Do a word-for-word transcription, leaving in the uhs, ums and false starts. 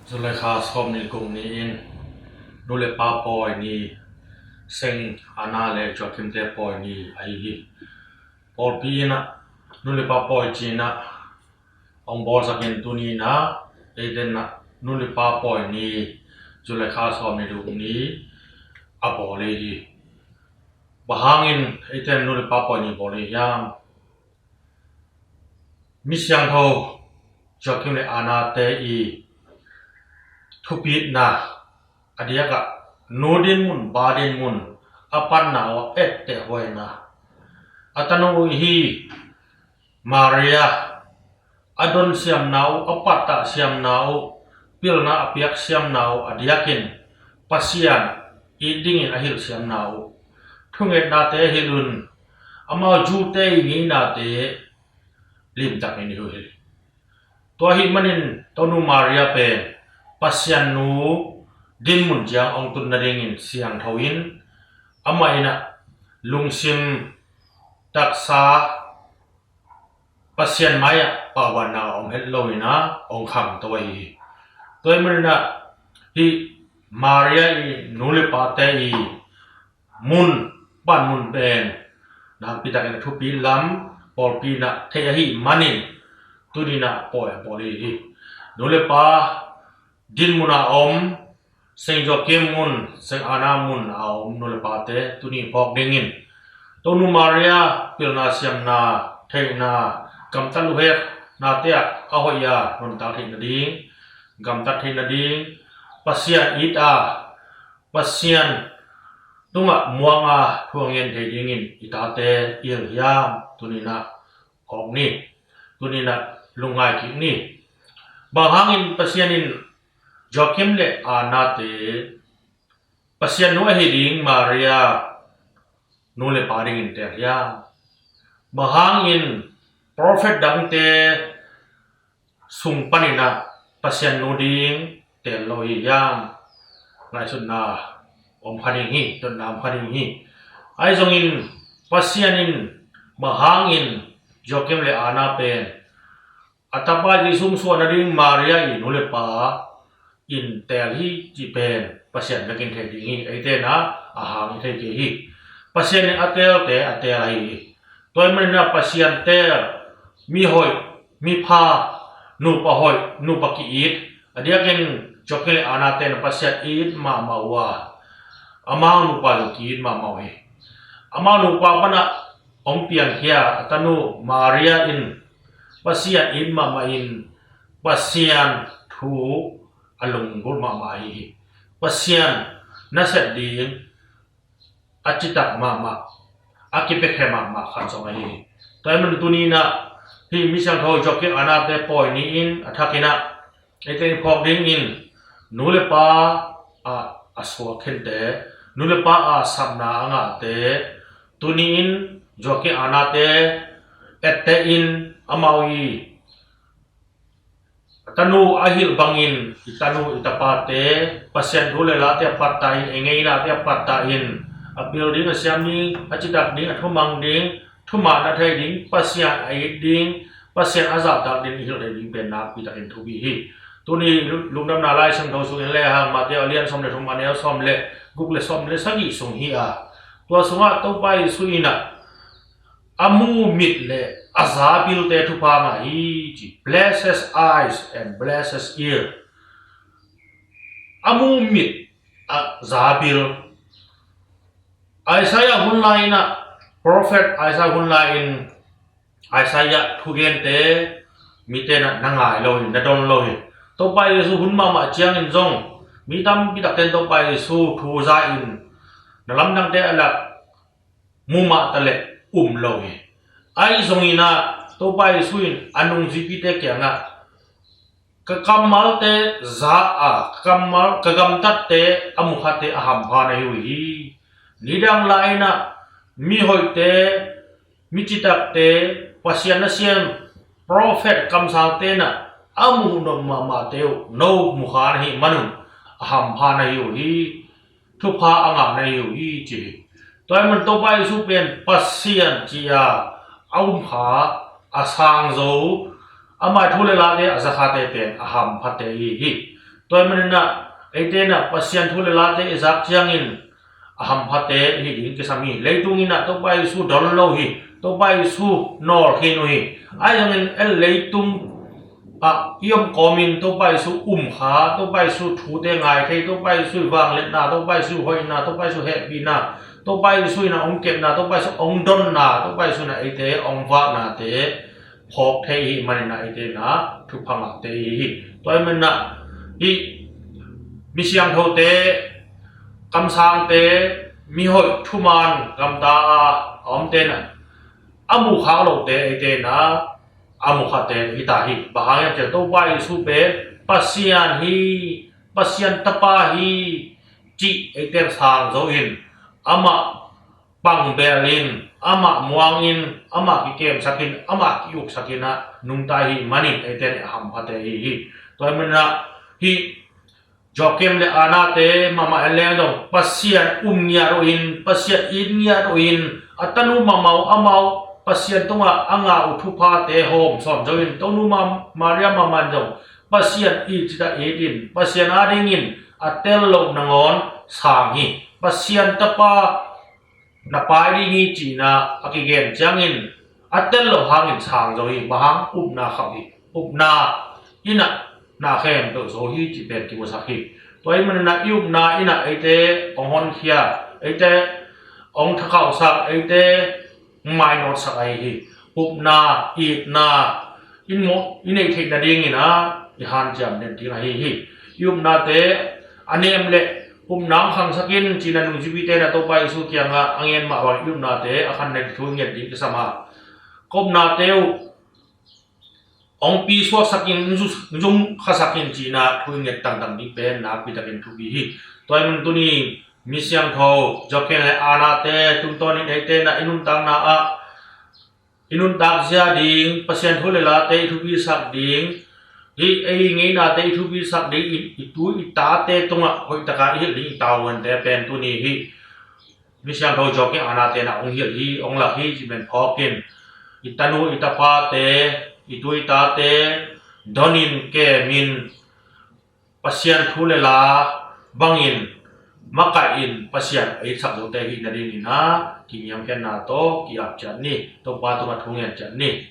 July kha sawm ni guk ni-in nu le pa pawi ni, Saint Anna le Joachim te pawi ni ahi hi. Pawlpi in ah nu le pa pawi ci-in ah hong bawlsak in, tuni in ah eite in ah nu le pa pawi ni, July kha sawm ni guk ni a bawl hi. Bang hangin eite in nu le pa pawi ni bawl hi hiam? Mi siangtho Joachim le Anna te i thupitna, a diakah nu dinmun, pa dinmun, a patna uh a etteh huaina, a tanu hi Maria a don siamna uh, a pattah siamna uh, pilna a piak siamna uh, a diakin Pasian it dingin a hilh siamna uh, thungetnate hilh un, amau Jew te i ngeinate limtakin i huh hi. Tua ahih manin Tonu Maria pen Pasian nu dinmun ciang hong tun nadingin siangtho in, amah in ah lungsim, taksa, Pasian mai-ah paubanna a om het lo in ah hong khangto ahi hi. Tua ahih manin ah hih Maria i nu le pate i mun, panmun pen nakpi takin a thupi lam pawlpi in ah thei ahih manin tuni in ah pawi a bawl hi hi. Nu le pa dinmun a om, Saint Joachim mun, Saint Anna mun a om nu le pate tuni phawk dingin Tonu Maria pilna siamna, theihna, gamtat luheknate ah a hoih a nuntak theih nading, gamtat theih nading, Pasian it a, Pasian tungah muang a thu a ngen thei dingin i tate i hilh hiam? Tuni in ah phawk ni. Tuni in ah lungngai kik ni. Bang hangin Pasian in Joachim le Anna te Pasian nu ahi ding Maria nu le pa dingin teel hiam? Bang hangin profet dangte sung panin ah Pasian nu ding teel lo hi hiam? Ngaihsutna om kha ding hi, dotna om kha ding hi. Ahi zongin Pasian in bang hangin Joachim le Anna pen a tapa Jesu hong suah nading Maria i nu le pa in teel hi cih pen Pasian bekin thei ding hi. Eite in ah a hang i thei kei hi. Pasian in a teelte a teel ahi hi. Tua ahih manin ah Pasian teel, mi hoih, mi pha, nupa hoih, nupa ki-it, a diakin Joachim le Anna te in ah Pasian it mahmah uh a, amau nupa zong ki-it mahmah uh hi. Amau nupa pan ah hong piangkhia a tanu Maria in Pasian it mahmah in Pasian thu a lunggulh mahmah ahi hi. Pasian nasep ding a citak mahmah, a kipiakhia mahmah khat zong ahi hi. Tua ahih manin tuni in ah hih mi siangtho Joachim Anna te pawi ni-in a thak in ah eite in phawk dingin nu le pa a, a suak khente, nu le pa a sapna a ngahte, tuni in Joachim Anna te etteh in amau i tanu a hilh bangin i tanu i tapate Pasian thu le late a pattah in, i ngeinate a pattah in, a pil ding, a siam ding, a citak ding, a thumang ding, thumahna thei ding, Pasian a it ding, Pasian a zahtak ding i hilh thei ding pen nakpi takin thupi hi. Tuni lungdamna Lai Siangtho sungin le hang Matthai a lian sawm le thum, a neu sawm le guk le sawm le sagih sung hi a, tua sungah Topa Jesu in ah a mu mit le a za bilte thupha ngah hi ci. Blessed eyes and blessed ear. A mu mit, a za bil. Isaiah hun lai in ah, prophet Isaiah hun lai in Isaiah thugente mite in ah na ngai lo hi, na don lo hi. Topa Jesu hun mahmah ciangin zong mi tampi takte in Topa Jesu thu za in na lamdangte a lak mu mah ta leh um lo hi. Ahi zongin ah Topa Jesu in a nungzuipite kiangah ka kammalte za a, ka kammal, ka gamtatte a mukhatte a hampha na hi uh hi. Nidang lai-in ah mihoihte, mi citakte, Pasian nasem prophet kamsangte in ah a muh nop mahmahte uh no mukha na hih manun a hampha na hi uh hi. Thupha a ngah na hi uh hi ci hi. Tua ahih man Topa Jesu pen Pasian ci-a a um kha, a sang zo, ama thu le late a za khate pen a hampha te hi hi. Tua ahih manin ah eite in ah Pasian thu le late i zak ciangin a hamphate i hi ding kisam hi. Leitung in ah Topa Jesu don lo hi. Topa Jesu nawl khin uh hi. Ahi zongin en leitung ah i om kawmin Topa Jesu um kha, Topa Jesu thute ngai thei, Topa Jesu i vangliatna, Topa Jesu hoihna, Topa Jesu hehpihna, Topa Jesu in ah hong kepna, Topa Jesu hong donna, Topa Jesu in ah eite hong vaknate phawk thei i hih manin ah eite in ah thupha ngahte i hi hi. Tua ahih manin ah hih mi siangthote, kamsangte, mihoih thuman gamta a omte in ah a mukhak lote eite in ah a mukhakte hi ta hi. Bang hang hiam cih leh Topa Jesu pen Pasian hi, Pasian Tapa hi cih eite in sang zo in, amah pangbel in, amah muang in, amah kikemsak in, amah ki-uksak in ah nungta i hih manin eite in a hamphate i hi hi. Tua ahih manin ah hih Joachim le Anna-te mahmah en leng zong Pasian um ngiat uh in, Pasian it ngiat uh in, a tanu mahmah uh amau Pasian tungah a ngah uh thuphate hawm sawn zo in, tanu Ma-, Maria mahmah in zong Pasian it cih a it in, Pasian adingin a tel loh nangawn sang hi. Pasian Tapa na pai ding hi ci-in ah a kigen ciangin a tel loh hangin sang zo hi. Bang hang? Upna khauh hi. Upna in ah na khempeuh zo hi cih pen kimusak hi. Tua ahih manin ah i upna in ah eite hong honkhia, eite hong thakhauhsak, eite mainawtsak ahi hi. Upna, itna in mawh i neih theih nadingin ah i hanciam den ding ahi hi. I upnate a nem leh upna hong khangsak in ci-in ah nungzuipite in ah Topa Jesu kiangah a ngen mah bang i upnate a khan nading thu i nget ding kisam a, ka upnate uh hong pisuaksak in, zum, zum khasak in ci-in ah thu i nget tangtang ding pen nakpi takin thupi hi. Tua ahih manin tuni mi siangtho Joachim le Anna-te tungtawnin eite in ah i nuntakna ah i nuntak zia ding, Pasian thu le late i thupisak ding, hih ei ngeinate i thupisak ding, i, i tu i tate tungah hoih takin i hilh ding i tavuante pen tuni hih mi siangtho Joachim, Anna-te in ah hong hilh hi, hong lak hi cih pen phawk in, i tanu i tapate, i tu i tate donin, kemin, Pasian thu le la bangin makaih in Pasian a itsak zote i hih nadingin ah kiniamkhiatna tawh ki-ap ciat ni. Topa tungah thu ngen ciat ni.